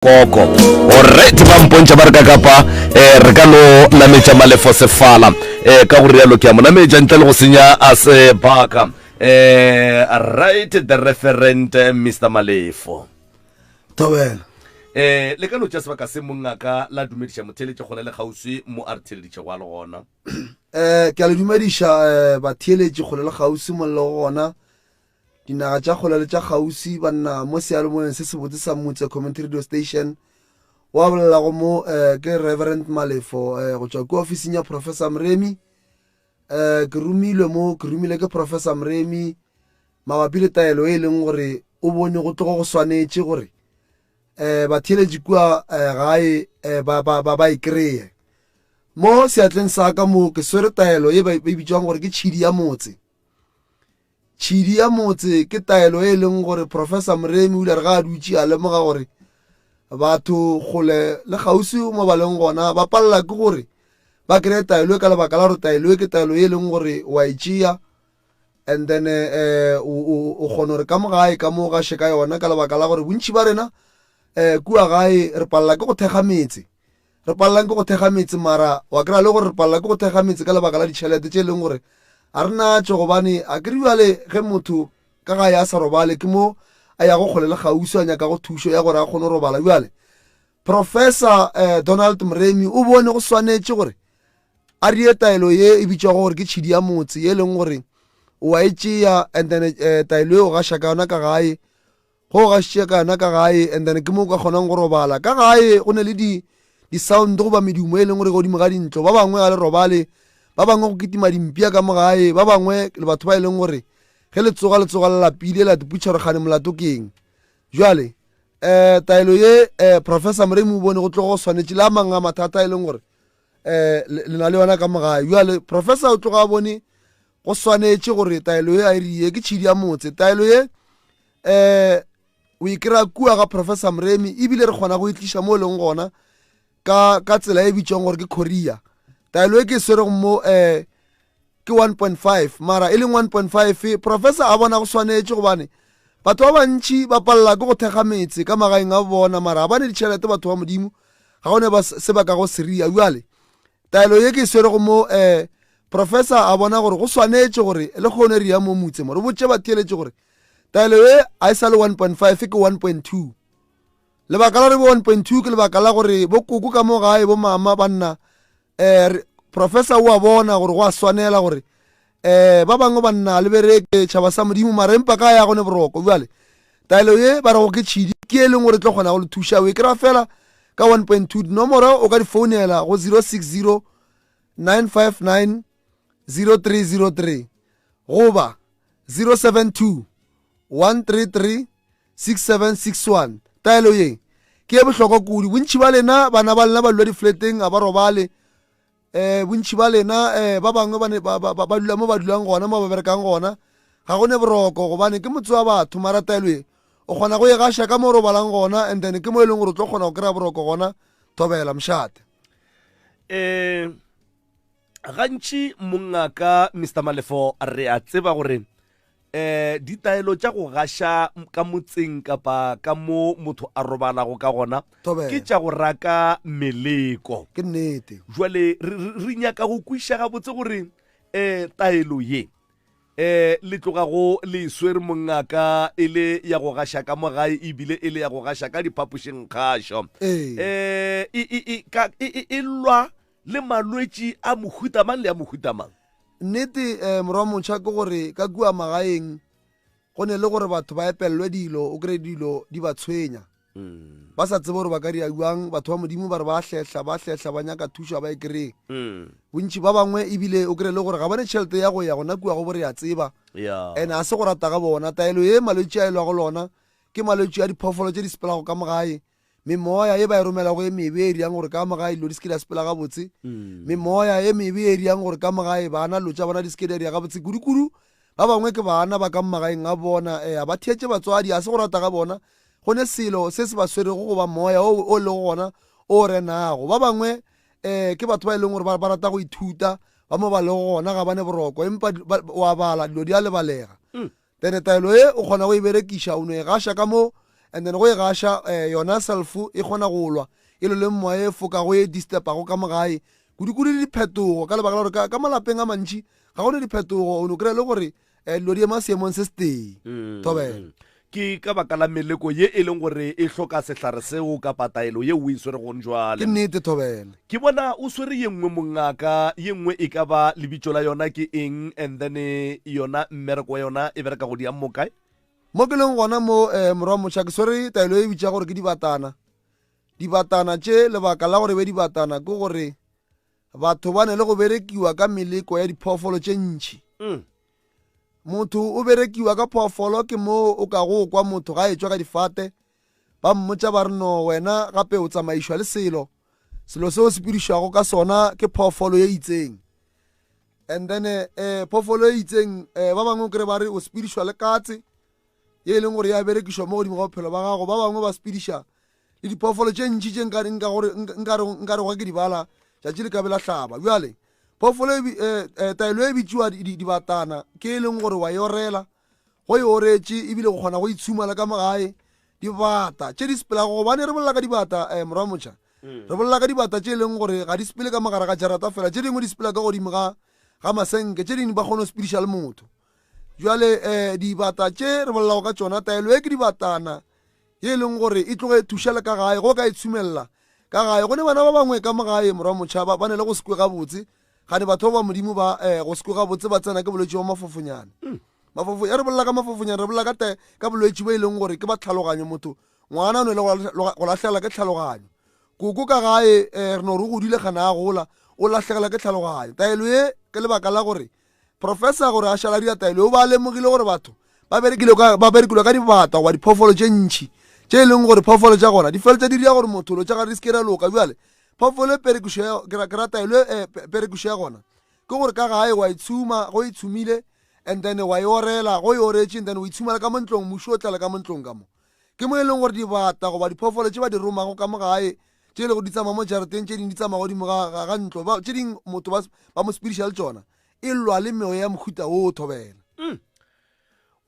Koko. Alright, ba mpontša ba re ka kapa eh, re ka no nametša Malefo Sefala eh, ka go rialo ke a mo nametša ntle le go senya a sebaka eh, right the referent eh, Mr Malefo. Thobela. Eh, le ka no tša sebaka se mongaka la dumediša motheeletši kgole le kgauswi mo a re theeleditšego a le gona. Eh, ke a le dumediša eh, batheeletši kgole le kgauswi mo le lego gona. Dinaga tša kgole le tša kgauswi, banna mo seyalemoyeng se sebotse sa Motse Community Radio Station. Wa bolelago mo eh, ke Reverend Malefo eh, go tšwa kua ofising ya Professor Mremi. Eh, ke romilwe mo, ke romile ke Professor Mremi mabapi le taelo e leng gore o bone go tlogo go swanetše gore eh, batheeletši kua eh, gae eh, ba, ba, ba, ba e kreye. Mo seatleng sa ka mo ke swere taelo ye ba e bitšwang gore ke tšhidi ya motse. Tšhidi ya motse ke taelo e leng gore Professor Moremi o ile a re ga a dutše a lemoga gore batho kgole le kgauswi mo ba leng gona ba palela ke gore ba kry-e taelo e ka lebaka la gore taelo e ke taelo e leng gore wa e tšea and then eh, o kgona gore ka mo gae ka mo gaše ka yona ka lebaka la gore bontši ba rena um kua gae re palela ke go thekga metse. Re palelang ke go thekga metse mara wa kry-a le gore re palela ke go thekga metse ka lebaka la ditšhelete tše e leng gore ga re natšo gobane a ke re bjale ge motho ka gae a sa robale ke mo a yago kgole le kgauswi a nyakago thušo ya gore a kgone go robala. Bjale Professor eh, Donald Moremi o bone go swanetše gore a rie taelo ye e bitšwago gore ke tšhidi ya motse ye e leng gore o a e tšea and then eh, taelo e o gaša ka yona ka gae Go gašitše ka yona ka gae and then ke mo o ka kgonang go robala. Ka gae go ne le di di-sound goba medumo e leng gore godimo ga dintlo. Ba bangwe ga le robale, ba bangwe go kitima dimpša ka mo gae, ba bangwe le batho ba e leng gore ge le tsoga le tsoga le lapile la tiputša gore kgane molato ke eng. Jwale um taelo ye um Professor Moremi o bone go tloga go swanetše le a mangwe a mathata e leng gore um le na le yona ka mo gae. Jwale Professor o tloga a bone go swanetše gore taelo ye a e rie ke tšhidi ya motse. Taelo ye um o e kry-a kua ga Professor Moremi ebile re kgona go e tliša mo e leng gona ka ka tsela e bitswang gore ke courier. Taelo e ke e swerego mo um ke 1.5 mara e leng 1.5 professor a bona go swanetše gobane batho ba bantši ba palela ke go thekga metse ka magaeng a bona mara ga ba ne ditšhelete batho ba modimo ga go ne ba se ba ka go seria. Bjale taelo ye ke e swerego mo um professor a bona gore go swanetše gore le kgone re ya mo motse mo re botše batheeletše gore taelo ye a e sa le 1.5 ke 1.2. Lebaka la re bo 1.2 ke lebaka la gore bo koko ka mo gae bo mama banna um professor o a bona gore go a swanela gore um ba bangwe banna le bereke tšhaba sa modimo mara empa ka ya gone boroko. Bjale taelo ye ba rego ke tšhidi ke e leng gore e tlo kgona go le thuša o e kry-a fela ka 1.2. Dinomoro o ka di founela go 060 959 0303 goba 072 133 6761. Taelo ye ke ye bohlokwa kudu. Bontši ba lena bana ba lena ba dula difleteng ga ba robale. Um bontši ba lena um ba bangwe ba, ba, ba, ba dula mo ba dulang gona mo ba berekang gona ga go ne boroko gobane ke motse wa batho. Mara taelo ye o kgona go e gaša ka mo o robalang gona and then ke mo e leng gore o tlo kgona go kry-a boroko gona. Thobela mošate. Um gantši mongaka Mr Malefo re a tseba gore eh ditaelo tša go gaša ka motseng kapa ka mo motho a robalago ka gona ke tša go raka meleko. Ke nnete. Jwale re nyaka go kwiša gabotse gore eh taelo ye eh le tloga go le swere mongaka e le ya go gaša ka mo gae ebile e le ya go gaša ka diphapošing kgašo eh e, e, e, e lwa le malwetši a mohuta mang le a mohuta mang. Nnete um morwa motšha ke gore ka kua magaeng go ne le gore batho ba epelelwe dilo, o kry-e dilo di ba tshwenya mm. ba sa tsebe gore ba ka dira jwang. Batho ba modimo ba re ba hlehla ba hlehla ba nyaka thušo ga ba e kry-e. Bontši ba bangwe ebile o kry-e le gore ga ba ne tšhelete ya go ya gona kua go bo re ya tseba, and a se go rata ga bona. Taelo ye malwetši a e lwago lona ke malwetši a diphoofolo tše di sepelago ka mo gae, memoya ye ba e romelago e mebe e dirang gore ka mo gae dilo di se ke di a sepela gabotse, memoya e mebe e dirang gore ka mo gae bana dilo tša bona di se ke di a dira gabotse. Kudu-kudu ba bangwe ke bana ba ka mo magaeng a bona, um ba theetše batswadi, a se go rata ga bona, go ne selo se se ba swerego goba moya o o lego gona o renago. Ba bangwe um ke batho ba e leng gore ba rata go ithuta, ba mo ba lego gona ga ba ne boroko, empa wa bala dilo di a lebalega. Then taelo ye o kgona go e berekiša, o no e gaša ka mo And then go e gaša um yona self e kgona go lwa e lo le moya e fokago e disturbago ka mo gae kudu-kudu le diphetogo ka lebaka la gore ka malapeng a mantši ga go ne diphetogo o no kry-a le gore um dilo di ema seemong se setee mm, thobela mm. Ke ka baka la meleko ye e leng gore e hloka sehlare seo kapa taelo ye o e sweregong jwale. Ke nnete thobela. Ke bona o swere ye nngwe mongaka, ye nngwe e ka ba lebitso la yona ke eng and then yona mmereko wa yona e bereka go diang mo kae? Mo ke leng gona mo um morwa motšha ke swere taelo e bitša gore ke dibatana. Dibatana tše lebaka la gore be dibatana ke gore batho ba ne le go berekiwa ka meleko ya diphoofolo tše ntši. Motho o berekiwa ka phoofolo ke moo o ka go kwa motho ga etšwa ka difate ba mmotša ba re no wena gape o tsamaišwa le selo selo seo se pedišwago ka sona ke phoofolo ye itseng and then eh phoofolo e itseng eh ba bangwe kre ba re o sepedišwa le katse ye e leng gore ya berekišwa mo godimo ga bophelo ba gago ba bangwe ba sepediša le diphoofolo tše ntši tše nka gore nka re gwa ke di bala tšatši le ka be la hlaba bjale phoofolo e, eh, eh, taelo e bitšiwa dibatana ke e leng gore wa e orela go e oretše ebile go kgona go itshumala ka mogae dibata tše di sepelago gobane re bolela ka dibata um morwa motšha mm. re bolela ka dibata tše e leng gore ga di sepele ka mogare ga jarata fela tše dingwe di sepela ka godimo ga ga masenke tše dingwe ba kgone go sepediša le motho jale um dibata tše re bolelago ka tšona taelo e ke dibatana ye e leng gore e tloge e thuša le ka gae go ka e tshumelela ka gae go ne bana ba bangwe ka mo gae morwa motšhaba ba ne le go se kwe gabotse gane batho ba ba modimo ba um go se kwe gabotse ba tsena ke bolwetši ba mafofonyane mm. mafofo ya re bolela ka mafofonyane re bolela ka te ka bolwetši bo e leng gore ke ba tlhaloganyo motho ngwana o ne le go lahlegela ke tlhaloganyo koko ka gae um re no re godile gana a gola o lahlegela ke tlhaloganyo taelo e ke lebaka la gore Professor gore a šala dira taelo o ba lemogile gore batho ba berekile ka ba berekilwe ka dibata goba diphoofolo tše ntšhi tše e leng gore phoofolo tša gona di feletša di dira gore motho lo tša gare di se ke ra loka bjale phoofolo e perekišo ya ke ra taelo e perekišo ya gona ke gore ka gae wa itshuma go itshumile and then wa e orela go e oretše and then o itshumela ka mo ntlong muši o tlala ka mo ntlong ka mo ke mo e leng gore dibata goba diphoofolo tše ba di romago ka mo gae tše e lego di tsamaya mo jarateng tše dingwe di tsamaya godimo ga ga ntlo tše dingwe motho ba mo sepediša le tšona e lwa le meoya ya mohuta wo o thobela mm.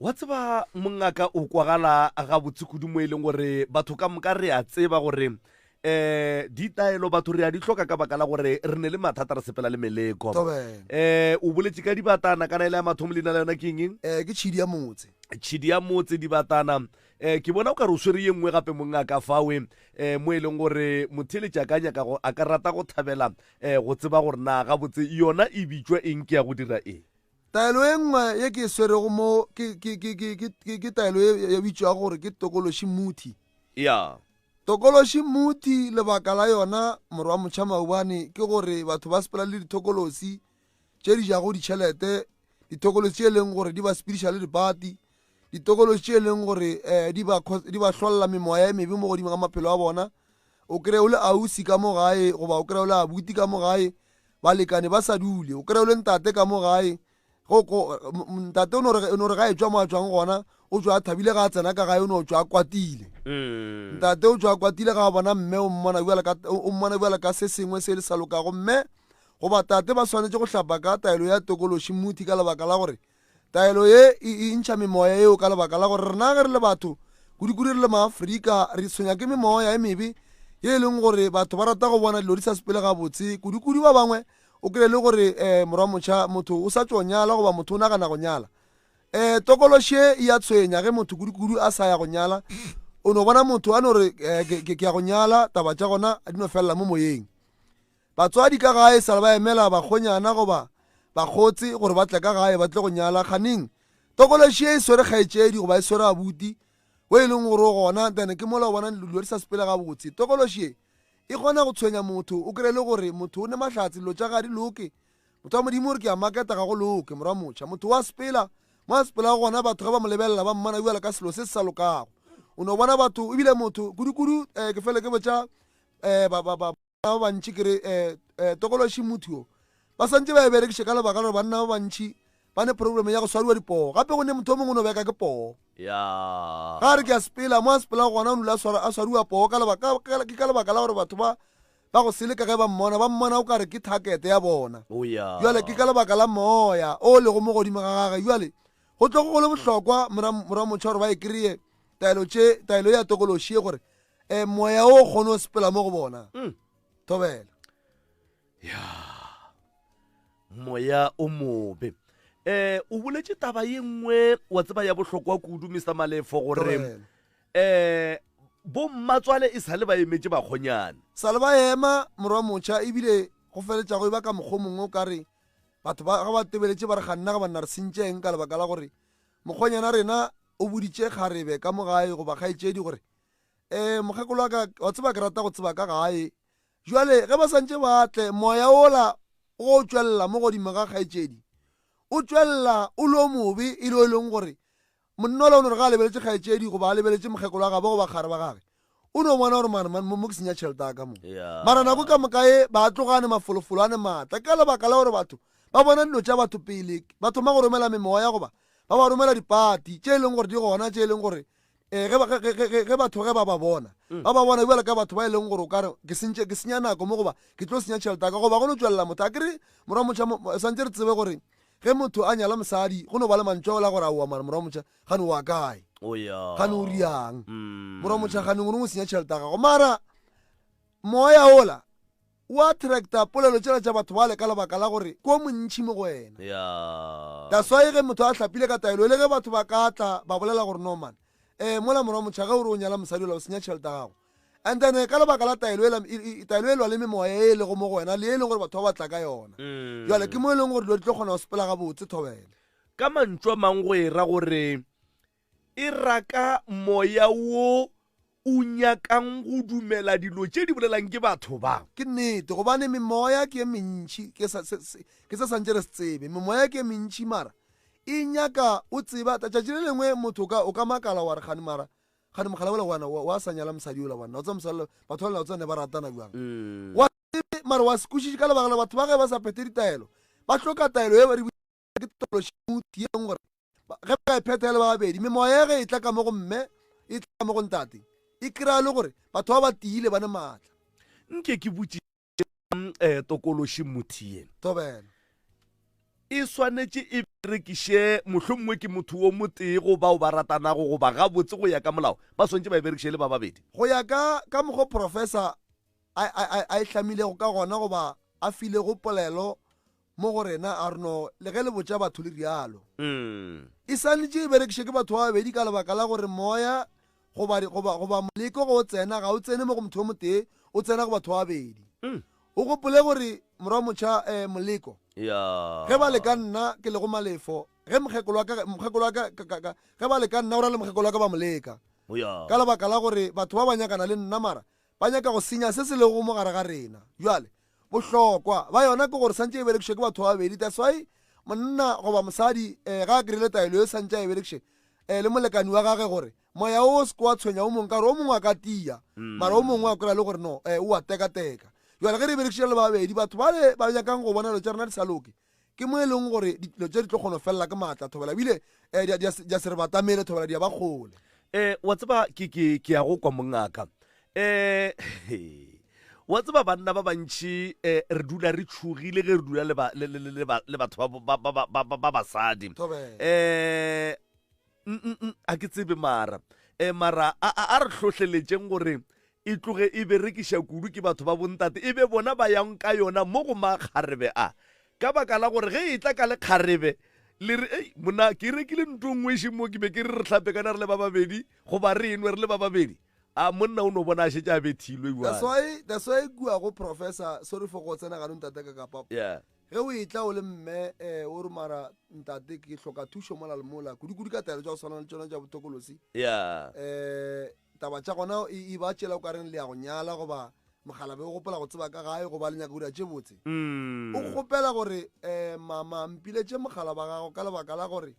Wa tseba mongaka o kwagala gabotse kudu mo e leng gore batho ka moka re a tseba gore um ditaelo batho re a di hloka ka baka la gore re ne le mathata re sepela le meleko um o boletše ka dibatana kana e le ya mathomo leina la yona ke eng um ke tšhidi ya motse tšhidi ya motse dibatana um ke bona o ka re o swere ye nngwe gape mongaka fawe um mo e leng gore motheeletši a ka nyaka go a ka rata go thabela um go tseba gore na gabotse yona e bitšwa eng ke ya go dira eng. Taelo e nngwe ye ke e swerego mo ke, ke, ke, ke, ke, ke, ke taelo ye, ye bitšwago gore ke tokološi muthi. Ya. Tokološi muthi lebaka la yona morwa motšha maubane ke gore batho ba sepela le dithokolosi tše di jago ditšhelete, dithokolosi tše e leng gore di ba sepediša le dipati, ditokološi tše e leng gore um di ba di ba hlolla memoya e mebe mo godimo ga maphelo a bona. O kry-e o le ausi ka mo gae goba o kry-e o le abuti ka mo gae, balekane ba sa dule. O kry-e o le ntate ka mo gae, ntate o no re ga e tšwa mo a tšwang gona, o tšwa a thabile ga a tsena ka gae o no tšwa a kwatile. Mm. Ntate o tšwa a kwatile ga a bona mme o mmona bjale ka o mmona bjale ka se sengwe se le sa lokago. Mme goba tate ba swanetše go hlapa ka taelo ya tokološi muthi ka lebaka la gore Taelo ye e, e ntšha memoya yeo ka lebaka la gore rena ge re le batho, kudu-kudu re le Maafrika, re tshwenya ke memoya e mebe ye e leng gore batho ba rata go bona dilo di sa sepele gabotse, kudu-kudu ba bangwe o kry-e le gore um morwa motšha motho o sa tšo nyala goba motho o nagana go nyala. Um tokološi e ya tshwenya ge motho kudu-kudu a sa ya go nyala, o no bona motho a no re um ke ya go nyala, taba tša gona di no felela mo moyeng. Batswadi ka gae sa le ba emela bakgonyana goba bakgotse gore ba tle ka gae ba tle go nyala. Kganeng tokološi e swere kgaetšedi goba e swere abuti o e leng gore o gona, then ke mola o bona dilo di sa sepele gabotse. Tokološi e e kgona go tshwenya motho, o kry-e le gore motho o ne mahlatse, dilo tša ga di loke. Motho wa Modimo o re ke a maketa ga go loke, morwa motšha. Motho wa sepela, mo a sepelago gona batho ge ba mo lebelela ba mmona bjalo ka selo se se sa lokago. O no bona batho ebile motho kudu-kudu um ke fele ke botša um ba, ba, ba, ba bantši ke re um um tokološi motho yo ba santse ba e berekiše ka lebaka la gore banna ba bantši ba ne problem ya go swariwa dipoo gape go ne motho o mongwe o no beka ke poo ya ga re ke a sepela mo a sepela gona o nula a swariwa poo ka lebaka ke ka lebaka la gore batho ba ba go sele ka ge ba mmona ba mmona o kare ke target ya bona oh, jale ke ka lebaka la moya o lego mo godimo ga gage jale go tlogo go le bohlokwa mora motšha gore ba e kry-e. taelo tše taelo ya tokološi ye gore um moya o kgone go sepela mo go bona mm. thobela ya moya o mobe eh o boletše taba ye nngwe wa tseba ya bohlokwa kudu Mr Malefo gore eh bo mmatswale e sale ba emetše bakgonyane sale ba ema morwa motšha ebile go feletša go e ba ka mokgwa mongwe o ka re batho ba ga ba tebeletše ba re ga nna ga banna re sentšeng ka lebaka la gore mokgonyana rena o boditše kgarebe ka mo gae goba kgaetšedi gore um mokgekolo wa ka wa tseba ke rata go tseba ka gae Jwale ge ba santše ba tle, moya wola go tšwelela mo godimo ga kgaetšedi, o tšwelela o le o mobe, e le o e leng gore monna ola o no re ge a lebeletše kgaetšedi goba a lebeletše mokgekolo wa gabo goba kgare ba gage, o no bona gore mane man mo ke senya tšhelete ya ka mo. Mara nako ka moka ye ba tlogane mafolofolo a ne maatla ka lebaka la gore batho ba bona dilo tša batho pele, ba thoma go romela memoya goba ba ba romela dipati tše e leng gore di gona, tše e leng gore Eh, ge batho ge ba ba bona mm. ba ba bona bjale ka batho ba e leng gore o kare ke sentše ke senya nako mo goba ke tlo senya tšhelete ka goba go no tswelela motho a kere morwa motšha santse re tsebe gore ge motho a nyala mosadi go no ba le mantšu la gore aowa mara morwa motšha gane wa kae oh, gane o riang mm. morwa motšha gane o reng o senya tšhelete ya gago mara moya ola O attracta polelo tšela tša batho bale ka lebaka la gore ke o montši mo go wena. Yeah. That's why ge motho a hlapile ka taelo le ge batho ba ka tla ba bolela gore no man eh mola morwa motšha ge o re o nyala mosadi ola o senya tšhelete ya gago. And then eh, ka lebaka la taelo ela taelo e lwa le memoya e lego mo go wena le e leng gore batho ba batla ka yona. Mm. Jwale ke mo e leng gore dilo di tlo kgona go sepela gabotse thobela. Ka mantšu a mang go e ra gore E raka moya wo o nyakang go dumela dilo tše di bolelang ke batho ba. Ke nnete, gobane memoya ke ye mentši, ke sa, se, se, ke se santše re se tsebe. Memoya ke ye mentši, mara e nyaka o tseba. Tšatši le lengwe motho o ka, o ka makala wa re, Kgane mara, kgane mogala wola wana, wa, wa sa nyala mosadi yola wanna. O tseba mosadi yola, batho bale o tseba ne ba ratana bjang. Wa tsebe, mara wa se kwešiše ka lebaka la batho ba ge ba sa phethe ditaelo. Ba hloka taelo ye ba re ke tološmuti ye gore ge ba e phethele ba babedi memoya ge e tla ka mo go mme e tla ka mo go ntate e kry-a le gore batho ba ba tiile ba ne maatla nke ke botšiše um eh, tokološi mothie tobela e swanetše e berekiše mohlomongwe ke motho wo motee go bao ba ratanago goba gabotse go ya ka molao ba swanetše ba e berekiše le ba babedi go ya ka ka mokgwa professor a e hlamilego ka gona goba a filego polelo Mo go rena, a re no, le ge le botša batho le rialo. E swanetše e berekiše ke batho ba babedi ka lebaka la gore moya goba, goba, goba moleko ge o tsena, ga o tsene mo go motho yo motee, o tsena go batho ba babedi. O gopole gore, morwa motšha, eh, moleko, ge ba leka nna ke lego Malefo, ge mokgekolo wa ka, mokgekolo wa ka, ka, ka, ka, ge ba leka nna, o ra le mokgekolo wa ka ba mo leka. Ka lebaka la gore batho ba ba nyakana le nna, mara ba nyaka go senya se se lego mo gare ga rena. Bjale, Bohlokwa ba yona ke gore santše e berekišwe ke batho ba babedi. That's why monna goba mosadi eh, ga a kry-ile taelo e santše a e berekiše eh, le molekani wa gage gore moya o se ke wa tshwenya o mongwe ka gore o mongwe a ka tia mm. mara o mongwe a kry-a le gore no eh, o a tekateka. Jale ge re e berekišitše le babedi batho bale ba nyakang go bona dilo tša rena di sa loke ke mo e leng gore dilo tše di tlo kgona go felela ke maatla thobela ebile um di a se re batamele thobela di ya ba kgole. Um wa tseba ke ke ke ya go kwa mongaka um wa tseba banna ba bantši um re dula re tšhogile ge re dula le ba- le- le- le- le ba- le batho ba- ba- ba- ba- ba ba basadi Thobela. um a ke tsebe mara um mara a a- a re hlohleletšeng gore e tloge e berekiša kudu ke batho ba bontate e be bona ba yang ka yona mo go makgarebe a ka baka la gore ge e tla ka lekgarebe le re ei monna ke rekile ntho nngwe ešeng mo ke be ke re re hlape kana re le ba babedi goba re enwe re le ba babedi a monna o no bona a šetše a bethilwe That's why that's why kua go professor sorry for go tsena ganong ntate ka kapa yeah ge o etla o le mme um o re mara ntate ke hloka thušo mola le mola kudu-kudu ka taelo tša go tshwana le tšona tša botokolosi yeah um taba tša gona e e ba tšela o ka reng le ya go nyala goba mogalabe o gopola go tseba ka gae goba le nyaka go dira tše botse mm. o kgopela gore um mama mpiletše mogala ba gago ka lebaka la gore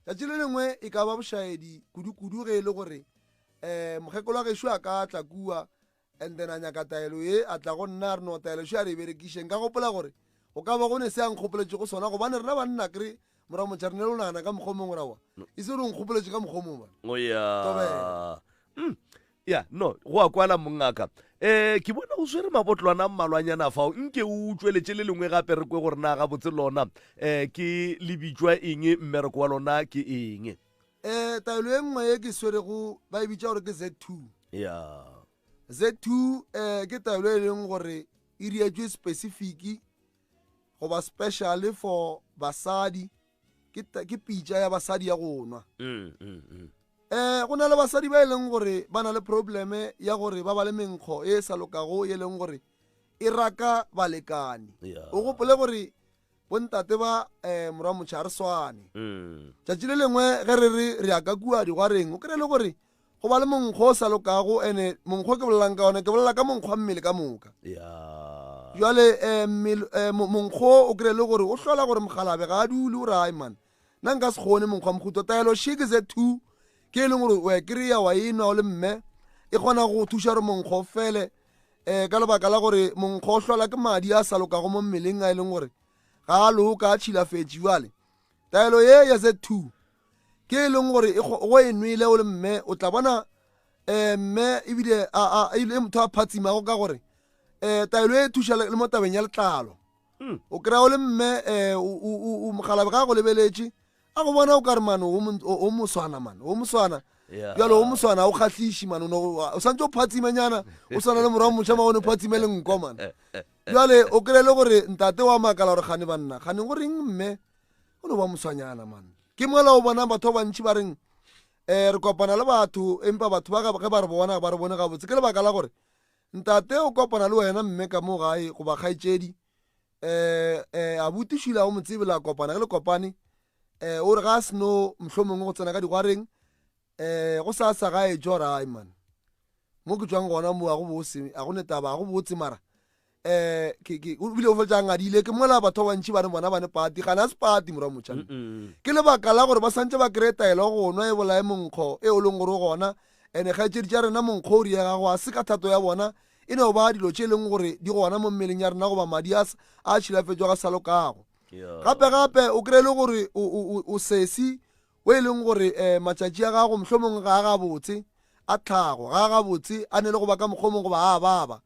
tšatši le lengwe e ka ba bošaedi kudu-kudu ge e le gore um mokgekolo wa gešo a ka tla kua And then a nyaka taelo ye, a tla go nna a re, No, taelo še a re e berekiše. Nka gopola gore go ka ba go ne se a nkgopoletšego sona, gobane rena banna kere morwa motšha re ne le go nagana ka mokgwa o mongwe ra wa e se re o nkgopoletše ka mokgwa o mongwe. O ya. Tobela. Ya, no, go a kwala mongaka. Eh, ke bona o swere mabotlwana a mmalwanyana fao. Nke o tšweletše le lengwe gape re kwe gore na gabotse lona eh ke le bitšwa eng, mmereko wa lona ke eng. Um taelo e nngwe ye ke swerego ba e bitša gore ke Z 2. Ya. Z2 um eh, ke taelo e leng gore e dietšwe specific goba special for basadi ke, ke pitša ya basadi ya go nwa mm, mm, mm. Eh, go na le basadi ba e leng gore ba na le probleme ya gore ba ba le menkgo e sa lokago e leng gore e raka balekane o gopole gore bontate ba um morwa motšha re swane tšatši le lengwe ge re re re ya ka kua digwareng o kry le gore go ba le monkgo o sa lokago ene monkgo ke bolelang ka one ke bolela ka monkgo wa mmele ka moka jale um monkgo o kry le gore o hlola gore mogalabe ga a dule o re ai man nna nka se kgone monkgo wa mohuto taelo she ke ze two ke e leng gore o e kry-a wa e nwa o le mme e kgona go thuša gore monkgo o fele um ka lebaka la gore monkgo o hlola ke madi a sa lokago mo mmeleng a e leng gore ga a loka a tšhilafetše jale taelo ye ya z two ke e leng gore e go e nwele o le mme o tla bona um mme ebile e le motho a phatsimago ka gore um taelo e thuša le mo tabeng ya letlalo hmm. o kry-a o le mme um mogalabe ga a go lebeletše a go bona o ka re mane o moswana mane o moswana jalo o moswana o kgatlhiše mane o santse o phatsimanyana o swana le morwa motšha ma one o phatsime le nko mane jale o kry-e le gore ntate wa makala gore gane banna gane go reng mme o no ba moswanyana man ke mola o bona batho ba bantši ba reng um re kopana le batho empa batho ba ge ba re bona ba re bone gabotse ke lebaka la gore ntate o kopana le wena mme ka mo gae goba kgaetšedi um um a butišile o mo tsebe la kopana ge le kopane um o re ga a seno mohlomongwe go tsena ka digwareng um go sa sa gae jora man mo ke tswang gona mo a go bose a go ne taba a go botse mara eh ke ke o bile o fetsa ngadile ke mola batho ba bantši ba re bona ba ne pati gana se pati morwa motšha ke lebaka la gore ba santse ba kry taelo go nwa e bolae monkgo e o leng gore o gona ene kgaetšedi tša rena monkgo o riega go a se ka thato ya bona e no ba dilo tše e leng gore di gona mo mmeleng ya rena goba madi a a tšhilafetšwa ga sa lokago gape gape o kry-e le gore o sesi o e leng gore um matšatši a gago mohlomongwe ga a gabotse a tlhago ga a gabotse a ne le go ba ka mokgwa mongwe goba a baba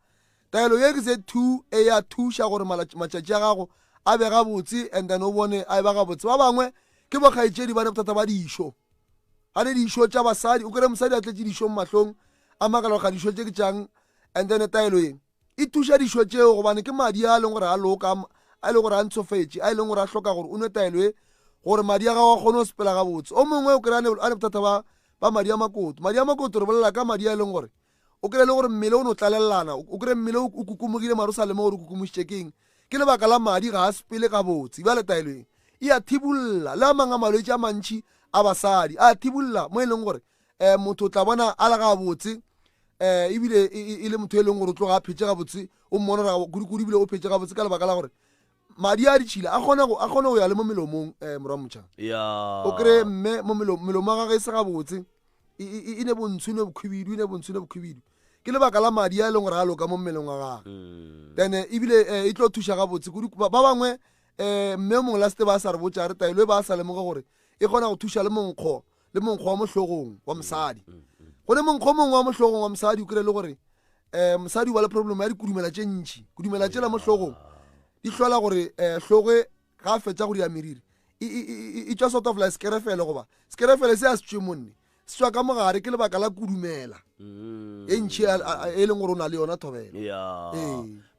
taelo ye ke se two e ya thuša gore matšatši a gago a be gabotse and then o bone a e ba gabotse ba bangwe ke bokgaetšedi ba ne bothata ba dišo ga ne dišo tša basadi o kry mosadi a tletše dišo mo mahlong a makala gore ga dišo tše ke tšang and then taelo ye e thuša dišo tšeo gobane ke madi a leng gore a loka a e leng gore a ntshofetše a e leng gore a hloka gore o nwe taelo e gore madi a gago a kgone go sepela gabotse o mongwe o kry a ne bothata ba ba madi a makoto madi a makoto re bolela ka madi a e leng gore o kry le gore mmele o no tlalelana o kry mmele o kukumogile mare o sa leme gore o kukumošitše keng ke lebaka la madi ga a sepele gabotse bjale taelo e e a thibolla le a mang a malwetši a mantšhi a basadi a thibolla mo e leng gore um motho o tla bona a le gabotse um ebile e, e, e le motho e leng gore o tloga a phetse gabotse o mmona gore kudu-kudu ebile o phetse gabotse ka lebaka la gore madi a ditšhila a kgona go a kgona go ya le mo melomong um morwa motšha o kry mme mo melomo ya gage e se gabotse e, e, e ne bontsho e ne bokhwibidu e ne bontsho e ne bokhwibidu ke lebaka la madi a e leng gore a loka mo mmeleng wa gage mm. then ebile e tlo thuša gabotse kudu ba bangwe um mme mongwe la sete ba sa re botša re taelo e ba sa lemoge gore e kgona go thuša le monkgo le monkgo wa mohlogong wa mosadi mm, mm, mm. go ne monkgo mongwe wa mohlogong wa mosadi o kry le gore um mosadi o ba le problem ya dikudumela tše ntšhi kudumela tšela mo hlogong di hlola gore um hloge ga a fetša go dira meriri e tšwa sort of like sekerefele goba sekerefele se a se tšwe monne se tšwa ka mogare ke lebaka la kudumela e ntšhi e leng gore o na le yona thobela ya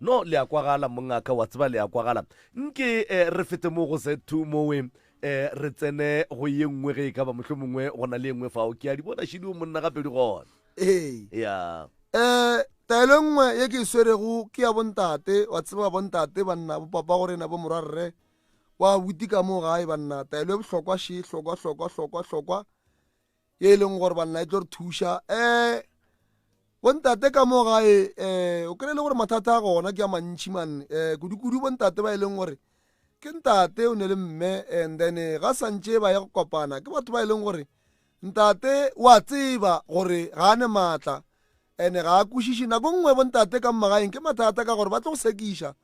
no le a kwagala mongaka wa tseba le a kwagala nke eh, re fete mo go set two mowe eh re tsene go ye nngwe ge e ka ba mohlomongwe go na le ye nngwe fao ke a di bona šidi o monna gape di gona ee ya um taelo e nngwe ye ke e swerego ke ya bontate wa tseba bontate banna bopapa go rena bo morwarre wa buti ka mo gae banna taelo e bohlokwa še hlokwa hlokwa hlokwa hlokwa ye e leng gore banna e tlo re thuša um bontate ka mo gae um o kry-e le gore mathata a gona ke a mantšhi man um kudu-kudu bontate ba e leng gore ke ntate o ne le mme and then eh, ga santše ba ya go kopana ke batho ba e leng gore ntate wa tseba gore ga a ne maatla ene ga a kwešiše nako nngwe bontate ka mmagaeng ke mathata ka gore ba tlo go sekiša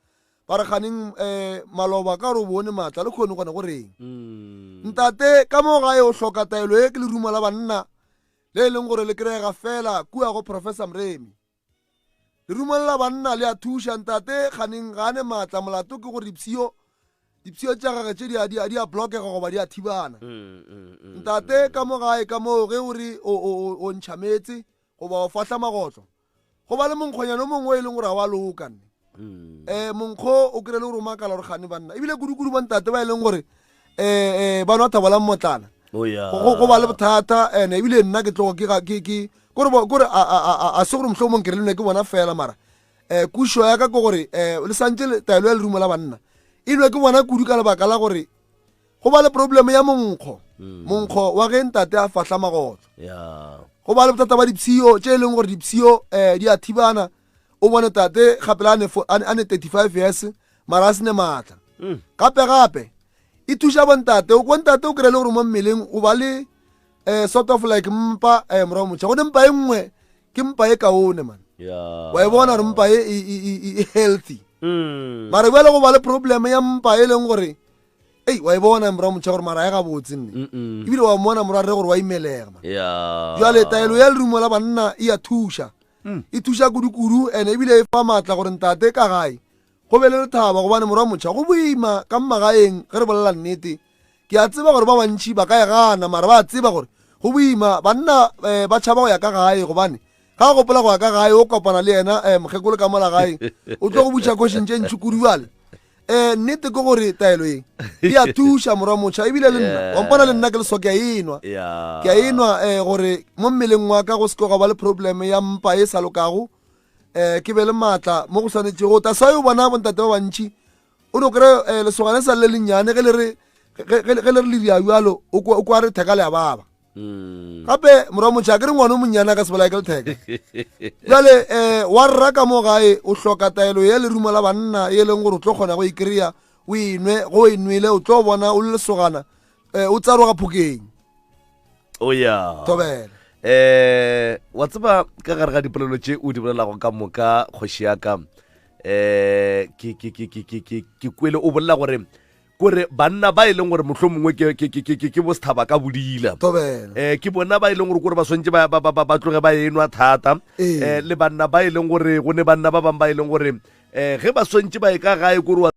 ba re ganeng um maloba ka gore o bone maatla le kgone gone go reng mm. ntate ka mo gae o hloka taelo e ke lerumo la banna le e leng gore le kry-ega fela kua go professor mremi lerumo la banna le a thuša ntate ganeng ga ne maatla molato ke gore dipshio Dipshio tša gage tše di a, di a, di a blokega goba di a thibana. Ntate ka mo gae ka moo ge o re o, o, o, o ntšha meetse goba o fahla magotlo, go ba le monkgonyana o mongwe o e leng gore ga wa loka nne. Um monkgo o kry-e le gore o makala gore gane banna, ebile kudu-kudu bontate ba e leng gore um ba nwa thabo la mmotlana. Oh, yeah. Go, go, go ba le bothata, and ebile nna ke tloga ke ga, ke, ke, kore bo, kore a, a, a, a, a se gore mohlomong ke re le nna ke bona fela, mara um kušo ya ka ke gore um le santše taelo ya lerumo la banna e nwe ke bona kudu ka lebaka la gore go ba le problem ya monkgo, monkgo wa ge ntate a fahla magotlo. Go ba le bothata ba dipshio tše e leng gore dipshio um di a thibana, o bone tate gape le a ne 35 years mara a sene maatla. Gape gape e thuša bontate, bontate o kry-e le gore mo mmeleng o ba le um sort of like mpa um morago motšha, go ne mpa e nngwe ke mpa e kaone man. Wa e bona gore mpa e, e, e, e, e healthy. Mara bjale go ba le problem ya mpa e leng gore ei wa e bona morago motšha gore mara e gabotse nne, ebile wa mmona morwa re gore wa imelega man. Jwale taelo ya lerumo la banna e a thuša, e thuša kudu-kudu, and ebile e fa maatla gore ntate ka gae go be le lethabo, gobane morwa motšha go boima ka mmagaeng. Ge re bolela nnete, ke a tseba gore ba bantši ba ka e gana, mara ba tseba gore go boima. Banna ba tšhaba go ya ka gae, gobane ga gopola go ya ka gae o kopana le yena mokgekolo ka mola gae, o tlo go butša question tše ntši kudu. Bjale nnete ke gore taelo e e a thuša morwa motšha, ebile le nna wa mpona le nna ke leso ke a enwa, ke a enwa gore mo mmeleng wa ka go se ke gwa ba le problem ya mpa e sa lokago, ke be le maatla mo go swanetšego. Ta sa yo bona bontate ba bantši o no kry lesogana sa le lennyane ge le re ge le re le ria bjalo, o kwa re theka le a baba. Gape morwa motšha ke re ngwana o monnyane a ka se bolae ke letheka. Bjale wa rra ka mo gae o hloka taelo ya lerumo la banna e leng gore o tlo kgona go e kry-a o e nwe, go e nwele o tlo bona o le lesogana o tsaroga phokeng. O ya. Thobela. Wa tseba ka gare ga dipolelo tše o di bolelago ka moka kgoši ya ka, ke, ke, ke, ke, ke, ke, ke kwele o bolela gore kore banna ba e leng gore mohlomongwe ke, ke, ke, ke, ke, ke bo sethaba ka bodila. Thobela. Ke bona ba e leng gore kore ba swantše ba, ba, ba, ba, ba tloge ba enwa thata. Le banna ba e leng gore go ne banna ba bangwe ba e leng gore ge ba swantše ba e ka gae kore wa